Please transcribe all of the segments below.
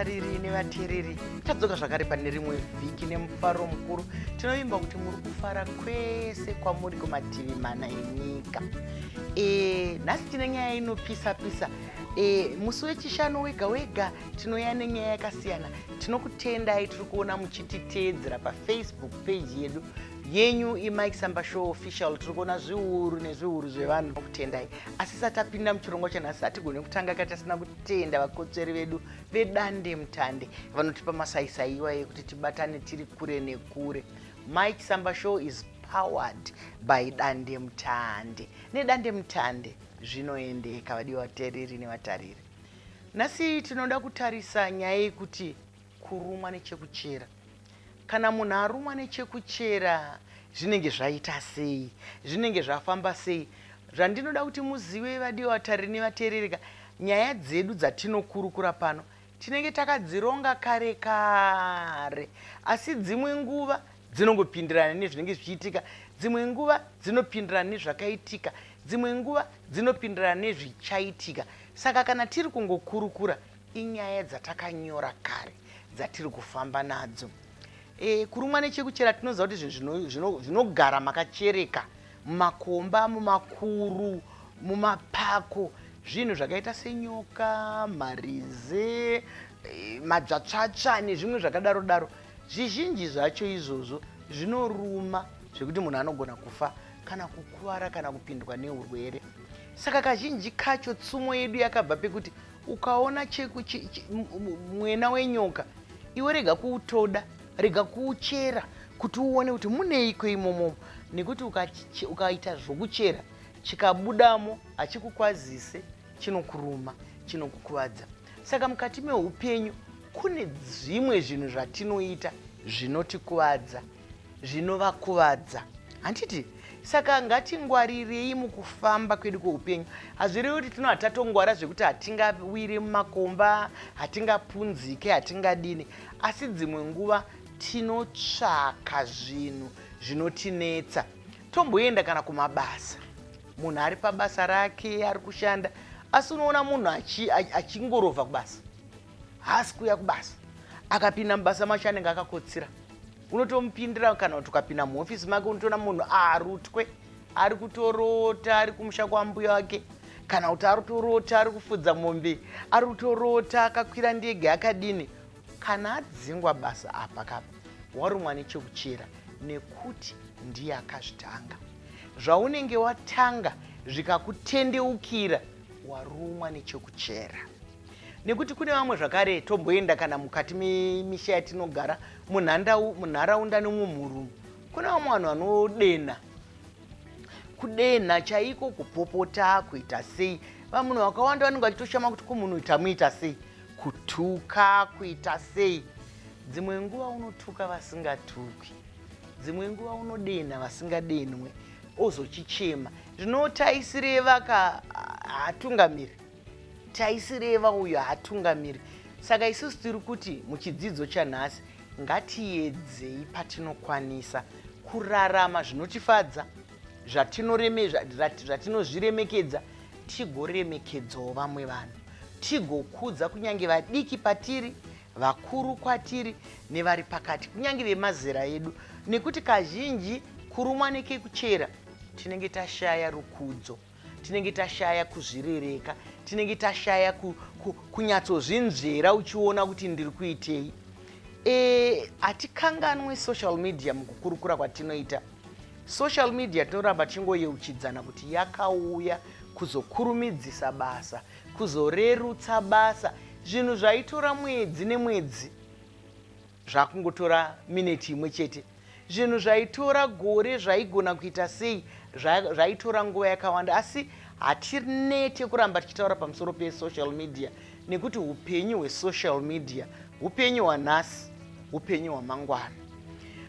Vatariri nevateereri, tadzoka zvakare pane rimwe vhiki nemufaro mukuru. Tinovimba kuti muri kufara kwese kwamuri kumativi mana enyika. E, nhasi tine nyaya inopisa pisa. E, musi wechishanu wega wega tinouya nenyaya yakasiyana. Tinokutendai, tiri kuona muchititeedzera paFacebook page yedu yenyu iMike Samba Show Official. Tiri kuona zviuru nezviuru zvevanhu kutendai. Asi satapinda muchirongwa chanhasi, hatigone kutanga katasina kutenda vakotsveri vedu vedande mutande vanotipa masaisai iwayo ekuti tibatane tiri kure nekure. Mike Samba Show is powered by Dande Mutande. Nedande Mutande zvinoendeka, vadiwa vateereri nevatariri. Nhasi tinoda kutarisa nyaya yekuti kurumwa nechekuchera. Kana munhu arumwa nechekuchera zvinenge zvaita sei? Zvinenge zvafamba sei? Zvandinoda kuti muzive, vadiwa vatariri nevateerereka, nyaya dzedu dzatinokurukura pano tinenge takadzironga kare kare, asi dzimwe nguva dzinongopindirana nezvinenge zvichiitika, dzimwe nguva dzinopindirana nezvakaitika, dzimwe nguva dzinopindirana nezvichaitika. Saka kana tiri kungokurukura, inyaya dzatakanyora kare dzatiri kufamba nadzo. E, kurumwa nechekuchera, tinoziva kuti zvinhu zvinogara makachereka, mumakomba, mumakuru, mumapako, zvinhu zvakaita senyoka, marize, e, madzvatsvatsva nezvimwe zvakadaro daro. Zvizhinji zvacho izvozvo zvinoruma zvekuti munhu anogona kufa kana kukuvara kana kupindwa neurwere. Saka kazhinji kacho tsumo yedu yakabva pekuti ukaona mwena wenyoka, iwe rega kuutoda, rega kuuchera kuti uone kuti muneiko imomomo, nekuti ukaita zvokuchera chikabudamo hachikukwazise, chinokuruma, chinokukuvadza. Saka mukati meupenyu kune zvimwe zvinhu zvatinoita zvinotikuvadza, zvinovakuvadza, handiti? Saka ngatingwarirei mukufamba kwedu kweupenyu. Hazvirevi kuti tino hatatongwara zvekuti hatingawiri mumakomba, hatingapunzike, hatingadini, asi dzimwe nguva tinotsvaka zvinhu zvinotinetsa. Tomboenda kana kumabasa, munhu ari pabasa rake ari kushanda, asi unoona munhu achingorovha kubasa, haasi kuuya kubasa. Akapinda mubasa macho anenge akakotsira, unotomupindira, kana kuti ukapinda muhofisi make unotoona munhu arutwe ari kutorota ari kumusha kwambuya wake, kana kuti ari kutorota ari kufudza mombe, ari kutorota akakwira ndege, akadini. Kana adzingwa basa apa kapa, warumwa nechekuchera, nekuti ndiye akazvitanga. Zvaunenge watanga zvikakutendeukira, warumwa nechekuchera. Nekuti kune vamwe zvakare, tomboenda kana mukati memisha yatinogara, munharaunda nemumhurumu, kune vamwe vanhu vanodena, kudenha chaiko, kupopota, kuita sei. Vamunhu vakawanda vanenge vachitoshama kuti kumunhu tamuita sei, kutuka, kuita sei. Dzimwe nguva unotuka vasingatukwi, dzimwe nguva unodenha vasingadenhwe, ozochichema zvino taisireva ka haatungamiri, taisireva uyo haatungamiri. Saka isusu tiri kuti muchidzidzo chanhasi ngatiedzei patinokwanisa kurarama zvinotifadza, zvatinozviremekedza, tigoremekedzawo vamwe vanhu, tigokudza kunyange vadiki patiri, vakuru kwatiri nevari pakati, kunyange vemazera edu, nekuti kazhinji kurumwa nekekuchera tinenge tashaya rukudzo, tinenge tashaya kuzvirereka, tinenge tashaya kunyatsozvinzvera uchiona kuti ndiri kuitei. Hatikanganwe social media mukukurukura kwatinoita. Social media tinoramba tichingoyeuchidzana kuti yakauya kuzokurumidzisa basa, kuzorerutsa basa. Zvinhu zvaitora mwedzi nemwedzi zvakungotora mineti imwe chete. Zvinhu zvaitora gore, zvaigona kuita sei, zvaitora nguva yakawanda. Asi hatinete kuramba tichitaura pamusoro pesocial media, nekuti upenyu hwesocial media, upenyu hwanhasi, upenyu hwamangwana.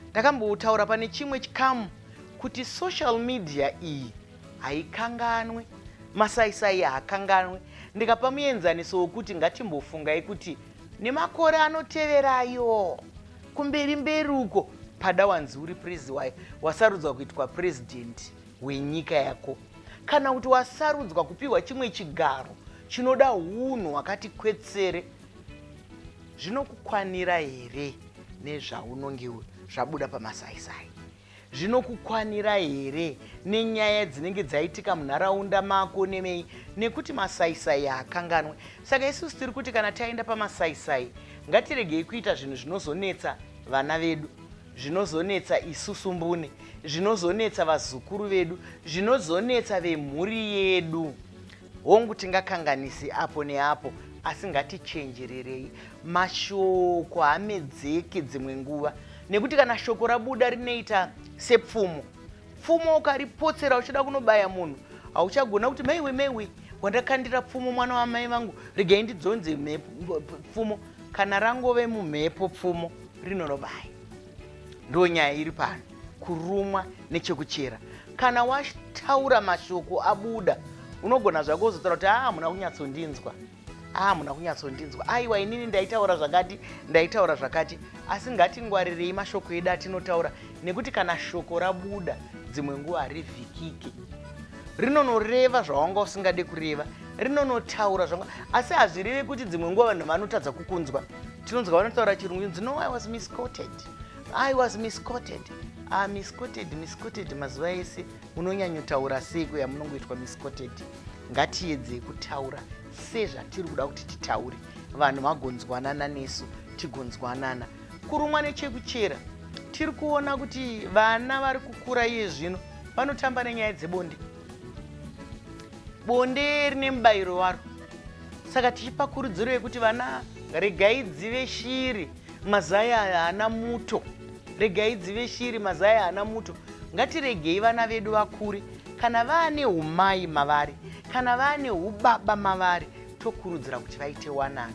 Ndakambotaura pane chimwe chikamu kuti social media iyi haikanganwe, masaisai haakanganwe. Ndikapa muenzaniso wekuti ngatimbofungai kuti nemakore anoteverayo kumberi mberi uko, pada wanzi uri wasarudzwa kuitwa president wenyika yako, kana kuti wasarudzwa kupiwa chimwe chigaro chinoda unhu hwakati kwetsere. Zvinokukwanira here nezvaunonge zvabuda pamasaisai? Zvinokukwanira here nenyaya dzinenge dzaitika munharaunda mako nemei? Nekuti masaisai haakanganwe. Saka isusu tiri kuti kana taenda pamasaisai, ngatiregei kuita zvinhu zvinozonetsa vana vedu, zvinozonetsa isusu mbune, zvinozonetsa vazukuru vedu, zvinozonetsa vemhuri yedu. Hongu, tingakanganisi apo neapo, asi ngatichenjererei. Mashoko haamedzeki dzimwe nguva, nekuti kana shoko rabuda rinoita sepfumo. Pfumo ukaripotsera uchida kunobaya munhu, hauchagona kuti maiwe maiwe, wandakandira pfumo mwana wamai vangu, regai ndidzonze pfumo. Kana rangove mumhepo pfumo rinonobaya. Ndo nyaya iri pano, kurumwa nechekuchera. Kana wataura mashoko abuda, unogona zvako kuzotaura kuti aa hamuna kunyatsondinzwa, aa hamuna kunyatsondinzwa, aiwa inini ndaitaura zvakati, ndaitaura zvakati. Asi ngatingwarirei mashoko edu atinotaura, nekuti kana shoko rabuda dzimwe nguva harivhikiki, rinonoreva zvawanga usingade kureva, rinonotaura zvanga, asi hazvireve kuti dzimwe nguva vanhu vanotadza kukunzwa. Tinonzwa vanotaura chirungu, no, I was misquoted, I was misquoted. Ah, misquoted, misquoted mazuva ese munonyanyotaura seiko yamunongoitwa misquoted? Ngatiedzei kutaura sezvatiri kuda kuti titaure, vanhu vagonzwanana nesu tigonzwanana. Kurumwa nechekuchera, tiri kuona kuti vana vari kukura iye zvino vanotamba nenyaya dzebonde. Bonde rine mubayiro waro, saka tichipa kurudziro yekuti vana regai dzive shiri, mazai aya haana muto. Regai dzive shiri, mazai haana muto. Ngatiregei vana vedu vakure kana vaane umai mavari, kana vaane ubaba mavari, tokurudzira kuti vaite wanano,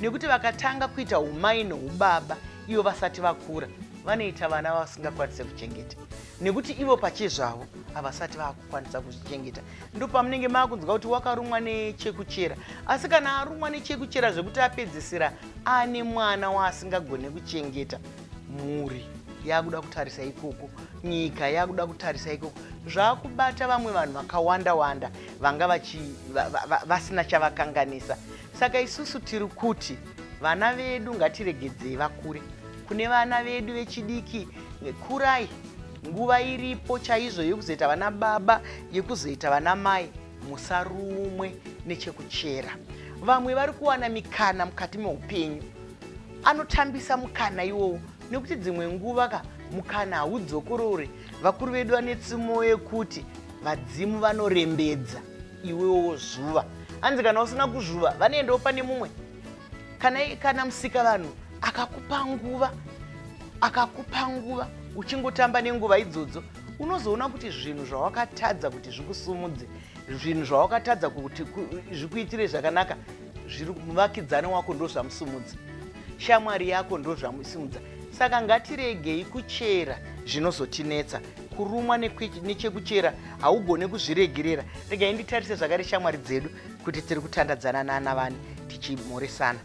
nekuti vakatanga kuita umai neubaba ivo vasati vakura, vanoita vana vasingakwanise kuchengeta, nekuti ivo pachezvavo havasati vakukwanisa kuzvichengeta. Ndopamunenge maakunzwa kuti wakarumwa nechekuchera. Asi kana arumwa nechekuchera zvekuti apedzisira ane mwana waasingagone kuchengeta, mhuri yakuda kutarisa ikoko, nyika yakuda kutarisa ikoko, zvakubata vamwe vanhu vakawanda wanda vanga vasina chavakanganisa. Saka isusu tiri kuti vana vedu ngatiregedzei vakure. Kune vana vedu vechidiki, kurai, nguva iripo chaizvo yekuzoita vana baba, yekuzoita vana mai. Musarumwe nechekuchera. Vamwe vari kuwana mikana mukati meupenyu, anotambisa mukana iwowo, nekuti dzimwe nguva ka mukana haudzokorore. Vakuru vedu vane tsimo yekuti vadzimu vanorembedza iwewo zuva, hanzi kana usina kuzvuva vanoendawo pane mumwe. Kana musika vanhu akakupa nguva, akakupa nguva uchingotamba nenguva idzodzo, unozoona kuti zvinhu zvawakatadza kuti zvikusumudze, zvinhu zvawakatadza kuti zvikuitire zvakanaka, zviri muvakidzani wako ndo zvamusumudza, shamwari yako ndo zvamusimudza. Saka ngatiregei kuchera zvinozotinetsa. Kurumwa nechekuchera haugone kuzviregerera. Regai nditarise zvakare shamwari dzedu kuti tiri kutandadzana nana vani tichimhoresana.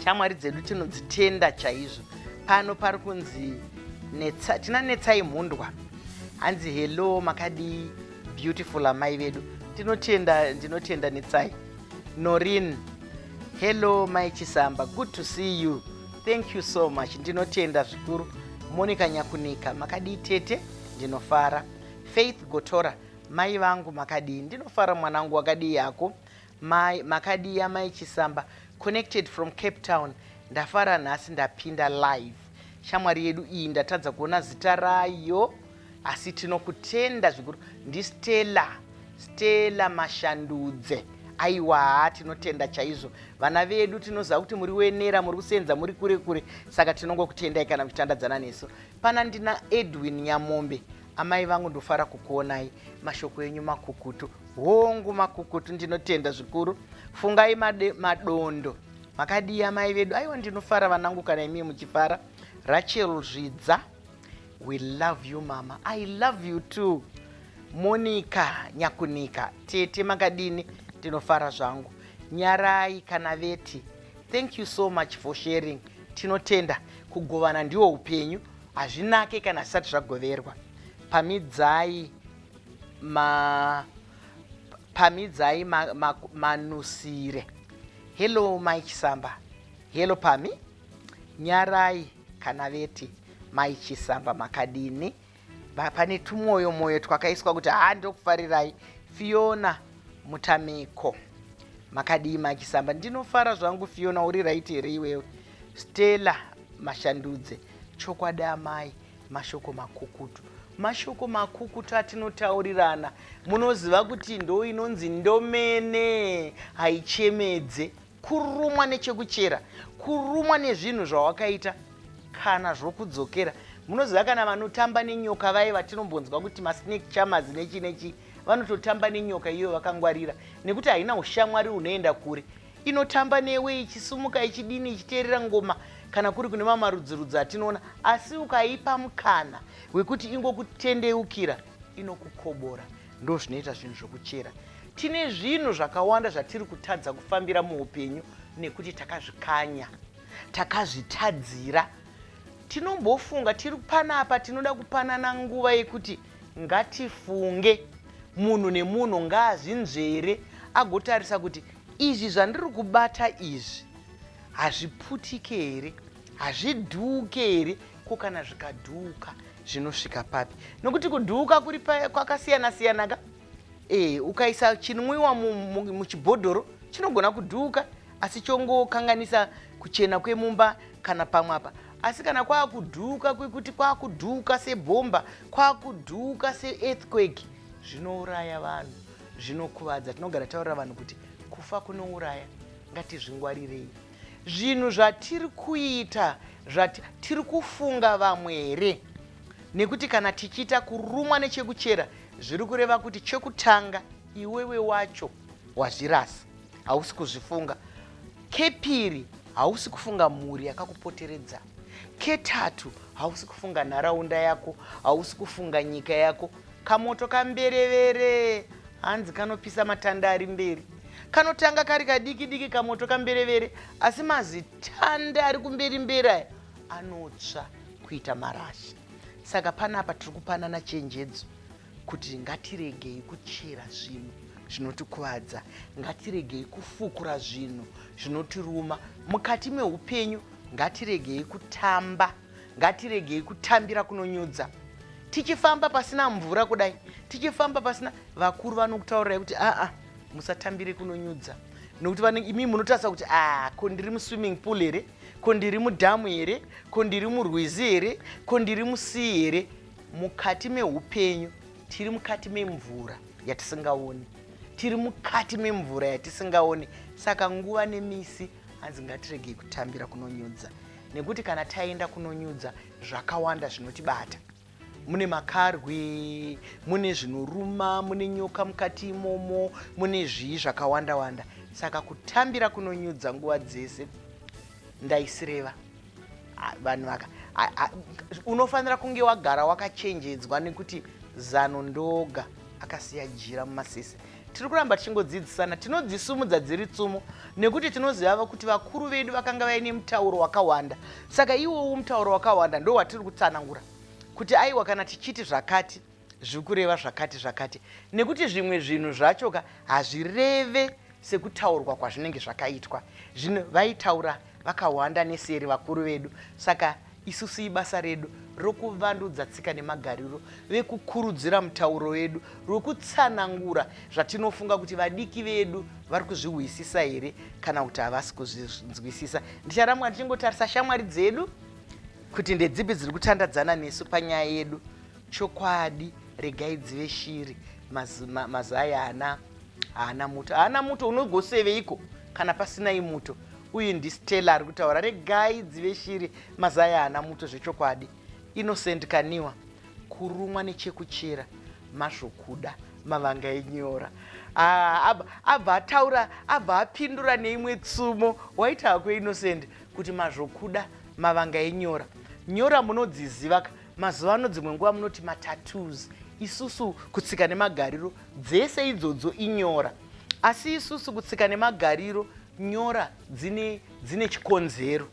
Shamwari dzedu tinodzitenda chaizvo. Pano pari kunzi tina Netsai Mhundwa, hanzi hello, makadii beautiful amai vedu? Tinotenda, ndinotenda Netsai. Norin, hello mai Chisamba, good to see you, thank you so much, ndinotenda zvikuru. Monica Nyakunika, makadii tete? Ndinofara. Faith Gotora, mai vangu makadii? Ndinofara mwanangu, wakadii yako? Mai makadii amai Chisamba? Connected from Cape Town, ndafara nhasi ndapinda live. Shamwari yedu iyi ndatadza kuona zita rayo, asi tinokutenda zvikuru. NdiStella, Stella Mashandudze. Aiwa, tinotenda chaizvo. Vana vedu tinoziva kuti muri wenera, muri kusenza muri kure kure, saka tinongokutendai kana muchitandadzana nesu. Pana ndina Edwin Nyamombe, amai vangu ndofara kukuonai, mashoko enyu makukutu. Hongu, makukutu, ndinotenda zvikuru. Fungai Madondo, makadii amai vedu? Aiwa, ndinofara vanangu kana imi muchifara. Rachel Zvidza, we love you mama. I love you too. Monica Nyakunika, tete makadini? Ndinofara zvangu. Nyarai kana veti, thank you so much for sharing. Tinotenda kugovana, ndiwo upenyu, hazvinake kana zvisati zvagoverwa. Pamidzai ma Pamhidzai Manusire. Hello Mai Chisamba. Hello Pami. Nyarai kana veti Mai Chisamba makadini? Pane tumwoyo mwoyo twakaiswa kuti haa ndokufarirai. Fiona Mutameko. Makadii Mai Chisamba? Ndinofara zvangu Fiona, uri right here iwewe? Stella Mashandudze. Chokwadi amai, mashoko makukutu. Mashoko makukutu atinotaurirana. Munoziva kuti ndo inonzi ndomene haichemedze. Kurumwa nechekuchera, kurumwa nezvinhu zvawakaita kana zvokudzokera. Munoziva kana vanotamba nenyoka vaye vatinombonzwa kuti masnake charmers nechi nechi, vanototamba nenyoka iyoyo vakangwarira nekuti haina ushamwari hunoenda kure. Inotamba newe ichisumuka ichidini ichiteerera ngoma kana kuri kune mamwe marudzirudzi atinoona, asi ukaipa mukana wekuti ingokutendeukira inokukobora. Ndo zvinoita zvinhu zvokuchera. Tine zvinhu zvakawanda zvatiri kutadza kufambira muupenyu nekuti takazvikanya, takazvitadzira. Tinombofunga tiri panapa, tinoda kupanana nguva yekuti ngatifunge, munhu nemunhu ngaazvinzvere agotarisa kuti izvi zvandiri kubata izvi hazviputike here, hazvidhuuke here, ko kana zvikadhuuka zvinosvika papi? Nokuti kudhuuka kuri kwakasiyana siyana ka. Ukaisa chinwiwa muchibhodhoro chinogona kudhuuka asi chongokanganisa kuchena kwemumba kana pamwe apa. Asi kana kwakudhuuka kwekuti kwakudhuuka sebhomba, kwakudhuuka seearthquake, zvinouraya vanhu, zvinokuvadza. Tinogara taurira vanhu kuti kufa kunouraya, ngatizvingwarirei. Zvinhu zvatiri kuita, tiri kufunga vamwe here? Nekuti kana tichiita kurumwa nechekuchera, zviri kureva kuti chekutanga iwewe wacho wazvirasa, hausi kuzvifunga. Kepiri, hausi kufunga mhuri yakakupoteredza. Ketatu, hausi kufunga nharaunda yako, hausi kufunga nyika yako. Kamoto kamberevere hanzi kanopisa matanda ari mberi. Kanotanga kari kadiki diki kamoto kamberevere, asi mazitanda ari kumberi mberi aya anotsva kuita marasha. Saka panapa tiri kupanana chenjedzo kuti ngatiregei kuchera zvinhu zvinotikuvadza, ngatiregei kufukura zvinhu zvinotiruma mukati meupenyu, ngatiregei kutamba, ngatiregei kutambira kunonyudza. Tichifamba pasina mvura kudai, tichifamba pasina vakuru vanokutaurirai kuti aa musatambire kunonyudza, nokuti imi munotarisa kuti a ko ndiri muswimming pool here, ko ndiri mudhamu here, ko ndiri murwizi here, ko ndiri musii here. Mukati meupenyu tiri mukati memvura yatisingaoni, tiri mukati memvura yatisingaoni. Saka nguva nemisi hanzi ngatiregei kutambira kunonyudza, nekuti kana taenda kunonyudza zvakawanda zvinotibata. Mune makarwe, mune zvinoruma, mune nyoka mukati imomo, mune zvii zvakawanda wanda. Saka kutambira kunonyudza nguva dzese ndaisireva. Vanhu vaka unofanira kunge wagara wakachenjedzwa nekuti zano ndoga akasiya jira mumasese. Tiri kuramba tichingodzidzisana, tinodzisumudza dziri tsumo nekuti tinoziva kuti vakuru vedu vakanga vaine mutauro wakawanda. Saka iwowo mutauro wakawanda ndo watiri kutsanangura kuti aiwa kana tichiti zvakati zviri kureva zvakati zvakati, nekuti zvimwe zvinhu zvacho ka hazvireve sekutaurwa kwazvinenge zvakaitwa. Zvino vaitaura vakawanda neseri vakuru vedu, saka isusu ibasa redu rokuvandudza tsika nemagariro, vekukurudzira mutauro wedu, rwekutsanangura zvatinofunga kuti vadiki vedu vari kuzvihwisisa here kana kuti havasi kuzvinzwisisa. Ndicharamba ndichingotarisa shamwari dzedu kuti ndedzipi dziri kutandadzana nesu panyaya yedu. Chokwadi regai dzive shiri, mazai haana muto. Haana muto unogoseveiko kana pasina imuto? Uyu ndiStella ari kutaura, regai dzive shiri, mazai haana muto zvechokwadi. Innocent Kaniwa, kurumwa nechekuchera mazvokuda mavanga enyora. Abva ataura, abva apindura neimwe tsumo. Waita hako Innocent kuti mazvokuda mavanga enyora. Nyora munodziziva ka, mazuva ano dzimwe nguva munoti matattoos. Isusu kutsika nemagariro dzese idzodzo inyora, asi isusu kutsika nemagariro nyora dzine chikonzero,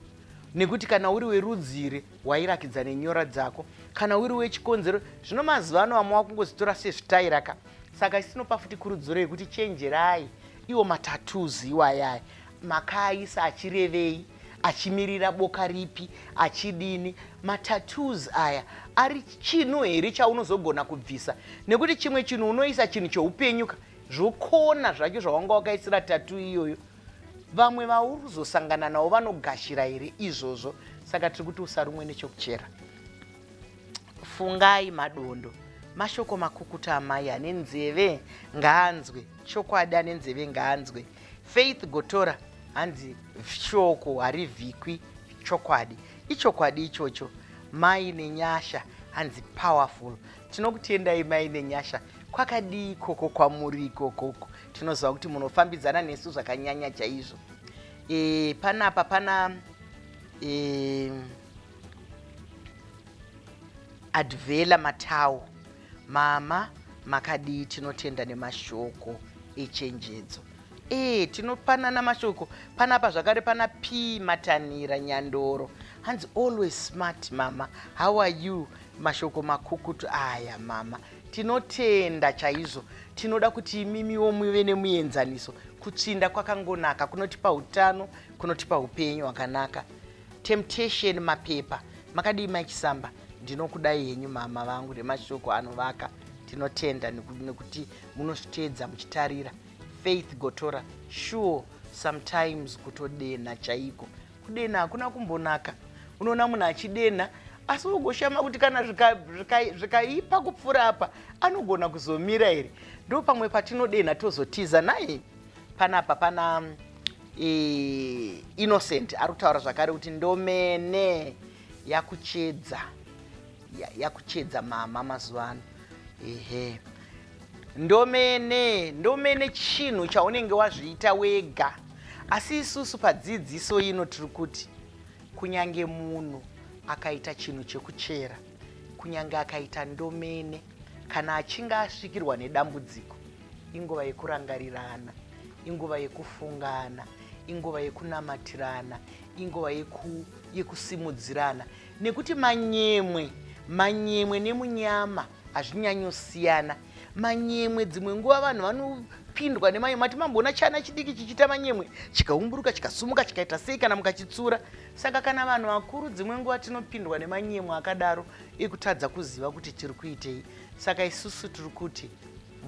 nekuti kana uri werudzire wairakidza nenyora dzako, kana uri wechikonzero. Zvino mazuva ano vamwe vakungozitora sezvitaira ka. Saka isi tinopa futi kurudziro yekuti chenjerai iwo matattoos iwayaya, makaaisa achirevei, achimirira boka ripi, achidini? Matattoos aya ari chinhu here chaunozogona kubvisa? Nekuti chimwe chinhu unoisa chinhu cheupenyu ka, zvokona zvacho zvawanga wakaisira tattoo iyoyo, vamwe vauri kuzosangana navo vanogashira here izvozvo? Saka tiri kuti usarumwe nechokuchera. Fungai Madondo, mashoko makukuta amai, ane nzeve ngaanzwe. Chokwadi, ane nzeve ngaanzwe. Faith Gotora, hanzi shoko harivhikwi. Chokwadi, ichokwadi ichocho. Mai Nenyasha, hanzi powerful. Tinokutendai, Mai Nenyasha. Kwakadii ikoko kwamuri ikokoko? Tinoziva kuti munofambidzana nesu zvakanyanya chaizvo. Panapa pana Advela Matau, mama makadii? Tinotenda nemashoko echenjedzo. Tinopanana mashoko panapa zvakare. Pana P Matanira Nyandoro, hanzi always smart mama, how are you? Mashoko makukutu aya, mama, tinotenda chaizvo. Tinoda kuti imimiwo muve nemuenzaniso. Kutsvinda kwakangonaka, kunotipa utano, kunotipa upenyu hwakanaka. Temptation Mapepa, makadii Maichisamba? Ndinokudai henyu mama vangu nemashoko anovaka. Tinotenda nekuti munosvitedza muchitarira. Faith Gotora, sure, sometimes kutodenha chaiko. Kudenha hakuna kumbonaka. Unoona munhu achidenha, asi ugoshama kuti kana zvikaipa zvika kupfuura apa, anogona kuzomira here? Ndo pamwe patinodenha tozotiza naye. Panapa pana Innocent ari kutaura zvakare kuti ndomene yakuchedza, yakuchedza mama mazuva ano. Ehe, ndomene, ndomene chinhu chaunenge wazviita wega. Asi isusu padzidziso ino tiri kuti kunyange munhu akaita chinhu chekuchera, kunyange akaita ndomene, kana achinge asvikirwa nedambudziko, inguva yekurangarirana, inguva yekufungana, inguva yekunamatirana, inguva yekusimudzirana, nekuti manyemwe, manyemwe nemunyama hazvinyanyosiyana. Manyemwe, dzimwe nguva vanhu vanopindwa nemanyemwe. Mati mamboona chana chidiki chichiita manyemwe, chikaumburuka, chikasumuka, chikaita sei kana mukachitsura? Saka kana vanhu vakuru, dzimwe nguva tinopindwa nemanyemwe akadaro ekutadza kuziva kuti tiri kuitei. Saka isusu tiri kuti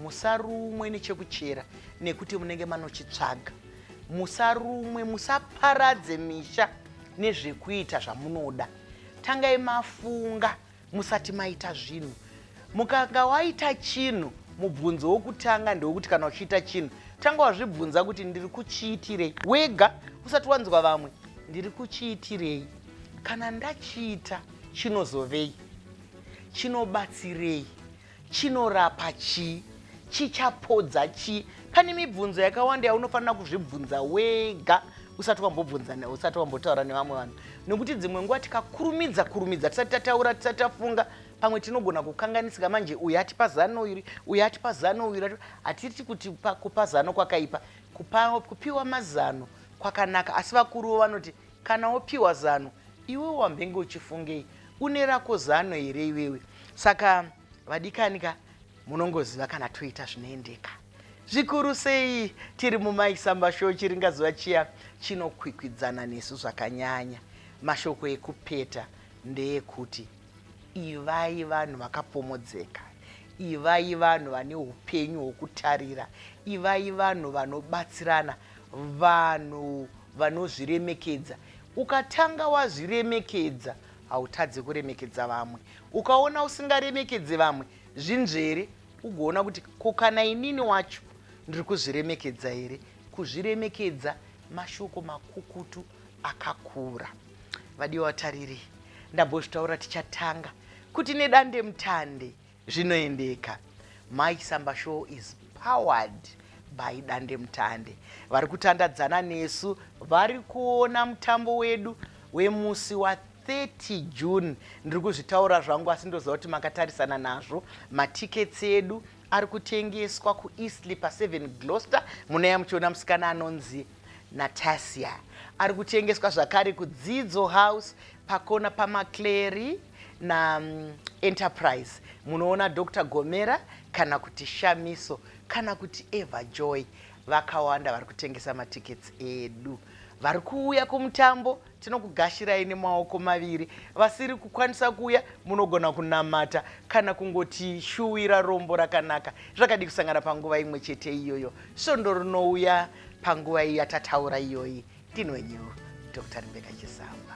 musarumwe nechekuchera, nekuti munenge manochitsvaga. Musarumwe, musaparadze misha nezvekuita zvamunoda. Tangai mafunga musati maita zvinhu. Mukanga waita chinhu, mubvunzo wokutanga ndewekuti kana uchiita chinhu, tanga wazvibvunza kuti ndiri kuchiitirei wega, usati wanzwa vamwe. Ndiri kuchiitirei? Kana ndachiita, chinozovei? Chinobatsirei? Chinorapa chii? Chichapodza chii? Pane mibvunzo yakawanda yaunofanira kuzvibvunza wega usati wambobvunza, usati wambotaura nevamwe vanhu, nekuti dzimwe nguva tikakurumidza kurumidza tisati tataura, tisati tafunga, pamwe tinogona kukanganisika. Manje uyu atipa zano iri, uyu atipa zano uyu. Hatiti kuti kupa zano kwakaipa. Kupiwa mazano kwakanaka, asi vakuruvo vanoti kana wopiwa zano, iwe wambenge uchifungei? Une rako zano here iwewe? Saka vadikani ka, munongoziva kana toita zvinoendeka zvikuru sei. Tiri muMaisamba Show, chiringazuva chiya chinokwikwidzana nesu zvakanyanya. Mashoko ekupeta ndeyekuti ivai vanhu vakapomodzeka, ivai vanhu vane upenyu hwokutarira, ivai vanhu vanobatsirana, vanhu vanozviremekedza. Ukatanga wazviremekedza, hautadzi kuremekedza vamwe. Ukaona usingaremekedze vamwe, zvinzvere ugoona kuti ko kana inini wacho ndiri kuzviremekedza here? Kuzviremekedza mashoko makukutu akakura. Vadiwa vatariri, ndambozvitaura tichatanga kuti nedande mutande zvinoendeka. Maisamba Show is powered by dande mutande. Vari kutandadzana nesu vari kuona mutambo wedu wemusi wa30 June. Ndiri kuzvitaura zvangu, asi ndoziva kuti makatarisana nazvo. Matickets edu ari kutengeswa kuEastlea pa7 Gloucester, munouya muchiona musikana anonzi Natasia. Ari kutengeswa zvakare kuDzidzo House pakona paMaclery na Enterprise. Munoona Dr Gomera kana kuti Shamiso kana kuti Eva Joy, vakawanda vari kutengesa matickets edu. Vari kuuya kumutambo, tinokugashirai nemaoko maviri. Vasiri kukwanisa kuuya, munogona kunamata kana kungoti shuwira rombo rakanaka. Zvakadi kusangana panguva imwe chete iyoyo svondo rinouya panguva iyi yatataura iyoyi. Ndini wenyu Dr Rebecca Chisamba.